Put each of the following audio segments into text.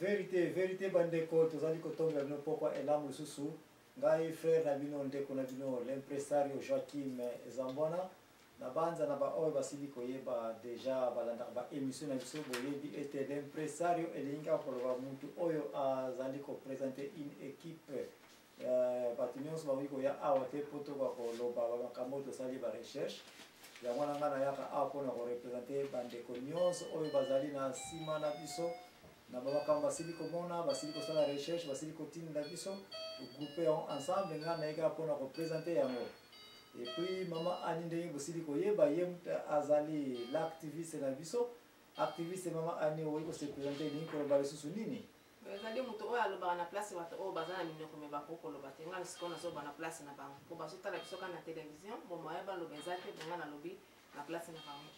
Verite, verite bandeko, tozali kotombela bino pokwa elamu lisusu. Ngai frère na bino, ndeko na bino, l'impresario Joachim Zambwana. Na banza na ba oyo basili koyeba deja balandaka ba emission na biso, boyebi ete l'impresario elingi kaka koloba mutu oyo azali ko presenter une equipe. Bato nyonso bakoki koya awa te mpo tokoka koloba ba makambo oyo tosali ba recherche. Yango wana ngai nayaka awa mpo na ko representer bandeko nyonso oyo bazali na nsima na biso na ba makambo basili komona, basili kosala recherche, basili kotinda biso, togroupe yango ensemble. Ngai nayei kaka mpo na ko presenter yango. Et puis mama Annie, ndenge bosili koyeba ye, azali l'activiste na biso. Activiste mama Annie, okoki kose présenter, elingi koloba lisusu nini? Ezali moto oyo alobaka na place bato oyo baza na minoko me bakoki koloba te. Ngai sikoyo nazoloba na place na bango, po bazotala biso kaka na télévision. Bon, moyen baloba eza te, bonga nalobi na place na bango.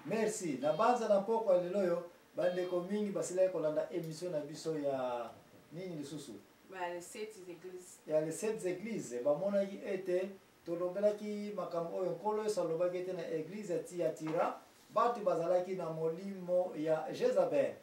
Merci. Na banza na mpokwa lelo oyo, bandeko mingi basilaki kolanda émission na biso ya nini lisusu? Ya les sept églises. Ya les sept églises. Bamonaki ete tolobelaki makambo oyo Nkolo Yesu alobaki ete na église ya Tiyatira bato bazalaki na molimo ya Jezabel.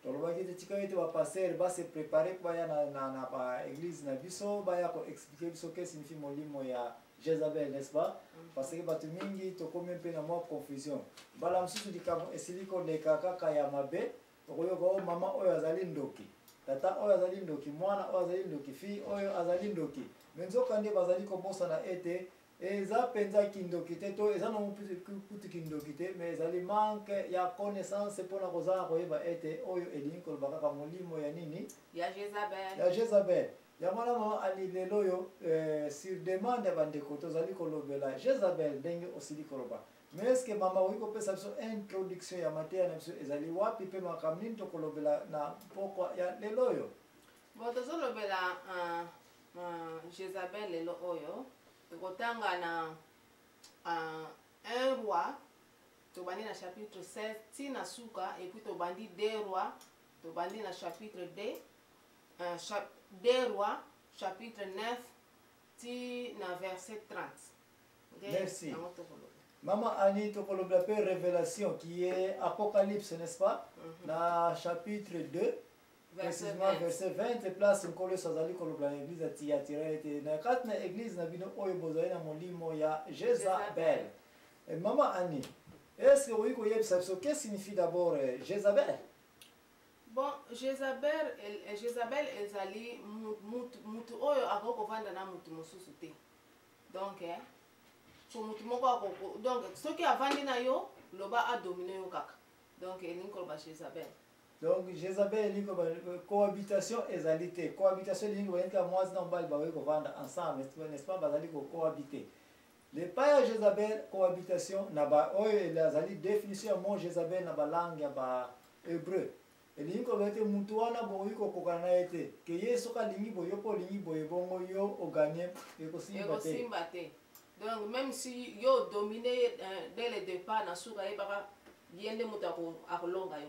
Tolobaki ete tika ete bapasteur base prépare mpo baya na baéglise na biso, baya koexpliquer biso que signifie molimo ya Jezabel, n'est-ce pas? Parce que bato mingi tokomi mpe na mwa confusion. Mbala mosusu likambo esili koleka kaka ya mabe, okoyoka oyo mama oyo azali ndoki, tata oyo azali ndoki, mwana oyo azali ndoki, fille oyo azali ndoki. Me nzoka nde bazali kobosana ete eza mpenza kindoki te, to eza nango kutu kindoki te, mais ezali manque ya connaissance mpona kozanga koyeba ete oyo elingi koloba kaka molimo ya nini? Ya Jezabel. Ya Jezabel. Yango wana mama Ani, lelo oyo, sur demande ya bandeko, tozali kolobela Jezabel ndenge osili koloba. Mais est ce que mama okoki kopesa biso introduction ya mateya na biso ezali wapi mpe makambo nini tokolobela na pokwa ya lelo oyo? Bon, tozolobela Jezabel lelo oyo. Tokotanga na 1 Roi, tobandi na chapitre 16 ti na suka, et puis tobandi 2 Roi, tobandi na chapitre 2, 2 Roi chapitre 9 ti na verset 30. Merci. Mama Annie, tokolobela mpe Révélation qui est Apocalypse, n'est-ce pas? Na chapitre 2, précisément verset 20, place Nkolo Yesu azali koloba na église ya Tiyatira ete na kati na église na bino oyo bozali na molimo ya Jezabel. Mama Annie, est-ce que okoki koyebisa biso que signifie d'abord Jezabel? Bon, Jezabel, Jezabel ezali mutu oyo akoki kovanda na mutu mosusu te. Donc so mutu moko akoko, donc soki avandi na yo, loba adomine yo kaka. Donc elingi koloba Jezabel. Donc Jezabel elingi koloba cohabitation ezali te. Cohabitation elingi koloba ete mwasi na mobali bakoki kovanda ensemble, n'est-ce pas? Bazali kocohabiter. Lepai ya Jezabel, cohabitation na ba oyo ezali définition ya mot Jezabel na balangue ya ba hébreu. Elingi koloba ete mutu wana bokoki kokokana na ye te, ke ye soki alingi boye, yo mpe olingi boye, bongo yo oganye, ekosimba te. Ekosimba te. Donc même si yo domine dès le départ, na suka yebaka ye nde moto akolonga yo.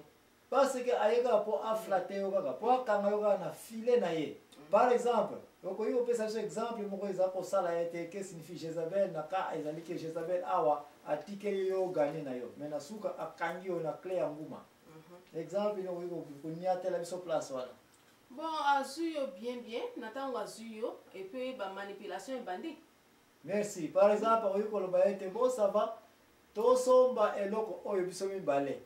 Parce que aye kaka mpo aflatter yo, kaka mpo akanga yo kaka na filet na ye. Par exemple, okoki kopesa biso exemple moko eza kosala ye te que signifie Jezabel na ka ezali ke Jezabel awa atikeli yo ganye na yo, mais na suka akangi yo na clé ya nguma. Exemple nini okoki koniatela biso place wana? Bon, azwi yo bien bien na ntango azwi yo, et puis bamanipulation ebandi. Merci. Par exemple, okoki koloba ete bon, ça va, tosomba eloko oyo biso mibale.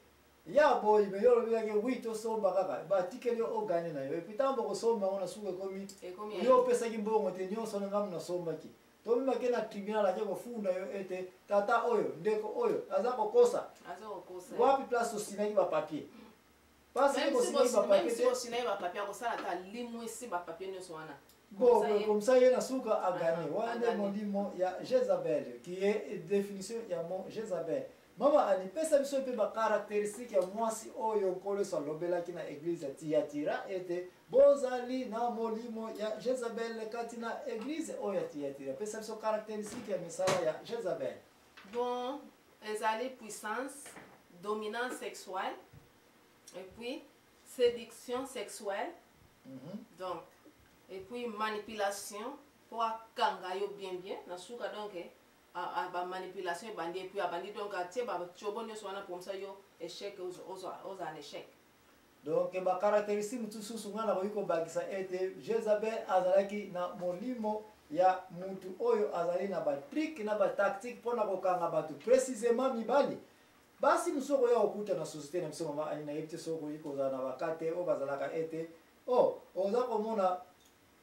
Ya boyi, me yo olobelaki oui, tosomba kaka, batikeli yo oganye na yo. Et puis ntango bokosomba yango, na suka ekomi yo opesaki mbongo te, nyonso na ngambo nasombaki. Tomemaki na tribunal, ake kofunda yo ete tata oyo, ndeko oyo aza kokosa. Wapi place tosinaki bapapier? Parce que bosinaki bapapier te. Bosinaki bapapier, akosala ata limwisi bapapier nyonso wana. Bon, comme ça ye na suka aganye. Wana nde molimo ya Jezabel, qui est définition ya mot Jezabel. Mama Ani, pesa biso mpe bacaractéristique ya mwasi oyo Nkolo Yesu alobelaki na église ya Tiyatira ete bozali na molimo ya Jezabel kati na église oyo ya Tiyatira. Pesa biso caractéristique ya misala ya Jezabel. Bon, ezali puissance, dominance sexuelle et puis séduction sexuelle. Donc et puis manipulation mpo akanga yo bien bien na suka. Donc bamanipulation ebandi, et puis abandi, donc atie batiobo nyonso wana pomsa yo échec, ozala na échec. Donc bacaractéristique mosusu ngai nakoki kobakisa ete Jezabel azalaki na molimo ya mutu oyo azali na batrick na batactique mpo na kokanga bato, précisément mibali. Basi mosusu okoya kokuta na société na biso, mama Ani, nayebi te soki okoki kozala na bakate oyo bazalaka ete o oza komona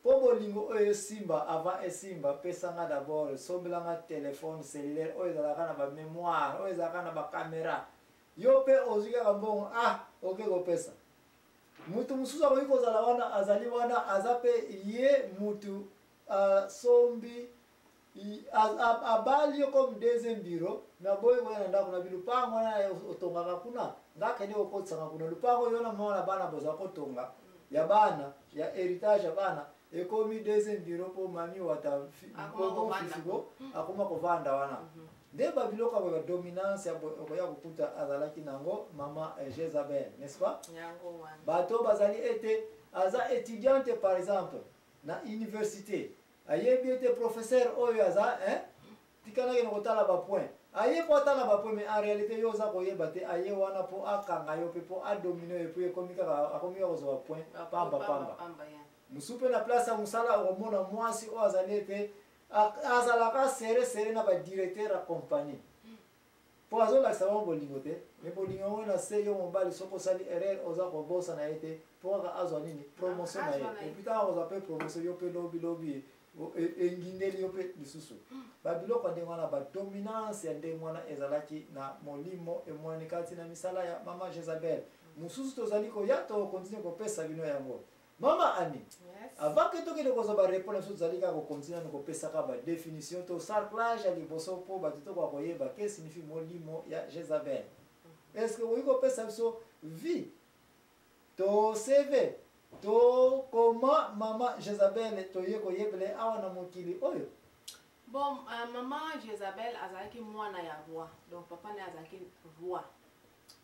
mpo bolingo oyo esimba. Avant esimba, pesanga d'abord, sombelanga téléphone cellulaire oyo ezalaka na bamémoire, oyo ezalaka na bacaméra. Yo mpe ozwi kaka mbongo, ah, oke kopesa mutu mosusu. Akoki kozala wana, azali wana, aza mpe ye mutu asombi, abali yo comme deuxième bureau, mais aboyi koya na ndako na bi lupango wana otongaka kuna. Nga kende kokotisanga kuna lupango yo na mwana, bana boza kotonga ya bana, ya héritage ya bana, ekomi deuxième bureau mpo mami wata fifigo akoma kovanda wana. Nde babiloko ya boye, badominance ya boye, okoya kokuta azalaki nango mama Jezabel, n'est-ce pas? Bato bazali ete aza étudiante par exemple na université, ayebi ete professeur oyo aza, hein, tikanaki na kotala bapoint, aye mpo atala bapoint, mais en réalité yo oza koyeba te, aye wana mpo akanga yo mpe mpo adomine yo, epuis ekomi kaka akomi kaka kozwa bapoint pamba pamba. Mosusu mpe na place ya mosala, okomona mwasi oyo azali ete azalaka serré serré na badirecteur ya compagnie mpo azolakisa bango bolingo te, mais bolingo yango na se. Yo mobali, soki osali erreur, oza kobosana ye te mpo kaka azwa nini? Promotion na ye. Et puis ntango akozwa mpe promotion, yo mpe lobi lobi engindeli yo mpe lisusu. Babiloko ya ndenge wana, badominance ya ndenge wana ezalaki na molimo emonani kati na misala ya mama Jezabel. Mosusu tozali koya, tokocontinuer kopesa bino yango, mama Ani. Yes. Avant ke tokende kozwa baréponse na biso, tozali kaka kocontinuer nano kopesaka badéfinition to sarclage ya liboso mpo bato tokoka koyeba que signifie molimo ya Jezabel. Est ce que okoki kopesa biso vie to CV to comment mama Jezabel toye koyebele awa na mokili oyo? Bon, mama Jezabel azalaki mwana ya roi. Donc papa na ye azalaki roi.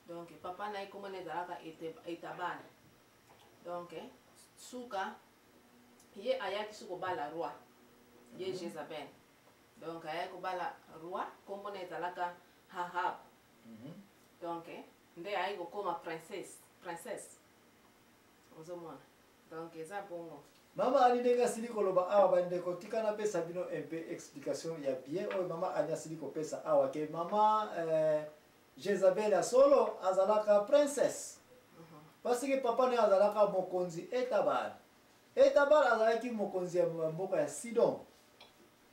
Donc papa na ye komona ezalaka Etabana. Donc suka ye ayaki so kobala roi, ye Jezabel. Donc ayaki kobala roi, kombo na ezalaka Ahab. Donc nde ayaki kokóma princesse, ozomona. Donc eza bongo. Mama Ani, ndenge asili koloba awa, bandeko, tika napesa bino un peu explication ya bien oyo mama Ani asili kopesa awa, ke mama Jezabel ya solo azalaka princesse parce que papa na ye azalaka mokonzi Etabal. Etabal azalaki mokonzi ya mboka ya Sidon.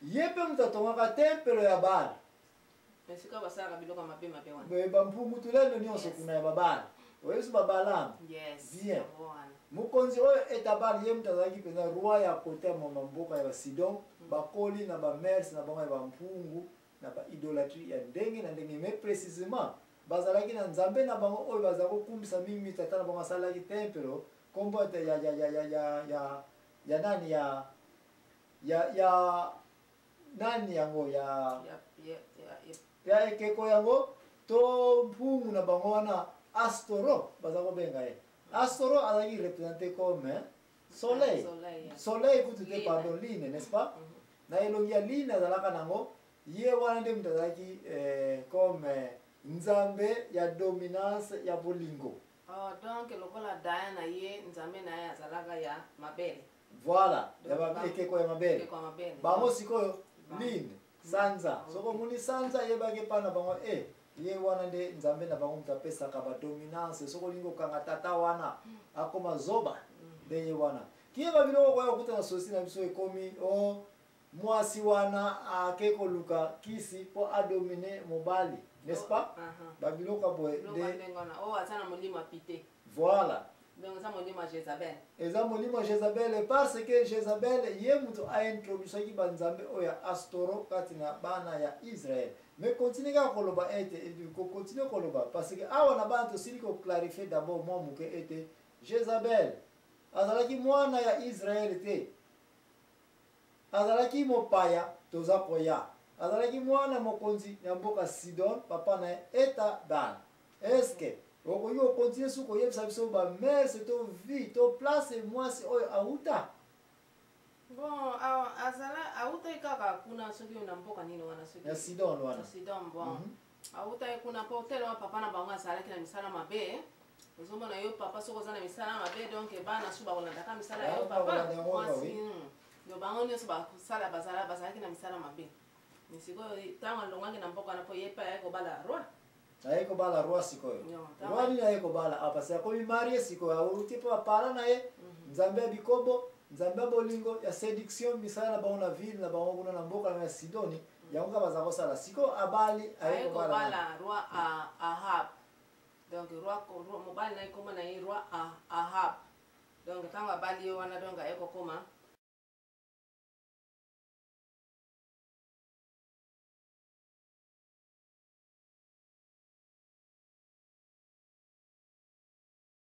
Ye mpe moto atongaka tempelo ya Baal. Esika basalaka biloko ya mabe mabe wana. Boye bampungu tulendo nyonso kuna ya babaal, oyebi babalamu. Yes. Bien. Yango wana. Mokonzi oyo Etabal, ye moto azalaki mpenza roi ya kote ya mama mboka ya Basidon. Bakoli na bamœurs na bango ya bampungu na baidolâtrie ya ndenge na ndenge, mais précisément bazalaki na nzambe na bango oyo bazala kokumbisa mingi. Tata na bango asalaki tempelo, nkombo ya nani, ya nani yango ya Ya ya ekeko yango to mpungu na bango wana, Astoro baza kobenga ye. Astoro azalaki représenté comme, hein, soleil. Soleil, yeah. Soleil kutu te. Lune. Pardon, lune, n'est-ce pas? Na elongi ya lune azalaka nango. Ye wana nde moto azalaki comme nzambe ya dominance ya bolingo. Oh, donc lokola Diana, ye nzambe na ye azalaka ya mabele. Voilà, ya Donc, ekeko ya mabele. Ekeko ya mabele. Bango sikoyo lune, sanza. Soki omoni sanza, yebaki epai na bango e ye wana nde nzambe na bango, moto apesaka badominance. Soki olingi kokanga tata wana akoma zoba, nde ye wana. Kiyeba biloko koya kokuta na sosi na biso, ekomi o mwasi wana ake koluka kisi mpo adomine mobali, n'est-ce pas? Babiloko ya boye. Biloko ya nde ndenge wana oyo aza na molimo ya pite. Voilà. Donc eza molimo ya Jezabel. Eza molimo ya Jezabel, parce que Jezabel ye moto aintroduisaki banzambe oyo ya Astoro kati na bana ya Israel. Mais continue kaka koloba ete, kocontinuer koloba, parce que awa na bana tosili koclarifier d'abord mwa moke ete Jezabel azalaki mwana ya Israel te, azalaki mopaya. Toza koya, azalaki mwana mokonzi ya mboka Sidon, papa na ye Etabal. Est-ce okoki kocontinuer su koyebisa biso bamœurs to vie to place mwasi oyo auta? Bon, azala autaki kaka kuna, soki na mboka nini wana, soki Ya Sidon wana. Na Sidon. Bon, autaki kuna mpo telema papa na bango azalaki na misala mabe. Ozomona yo papa, soki oza na misala mabe, donc bana su bakolandaka misala ya yo Bango papa. bakolanda yango, Mwasi, oui. Donc bango nyonso basala, bazalaki na misala mabe. Mais sikoyo, ntango alongwaki na mboka wana, mpo ye mpe ayaki kobala roi. Aye kobala roi sikoyo. Non, ntango- Roi nini aye kobala? Ah, parce akomi marié sikoyo, auti mpe bapara na ye, nzambe ya bikobo, nzambe ya bolingo, ya séduction, misala na bango na ville na bango kuna na mboka na ya Sidoni, yango kaka baza kosala. Sikoyo abali, aye aye kobala nani? Kobala roi Ahab. Donc roi mobali na ye, kombo na ye roi Ahab. Donc ntango abali ye wana, donc aye kokoma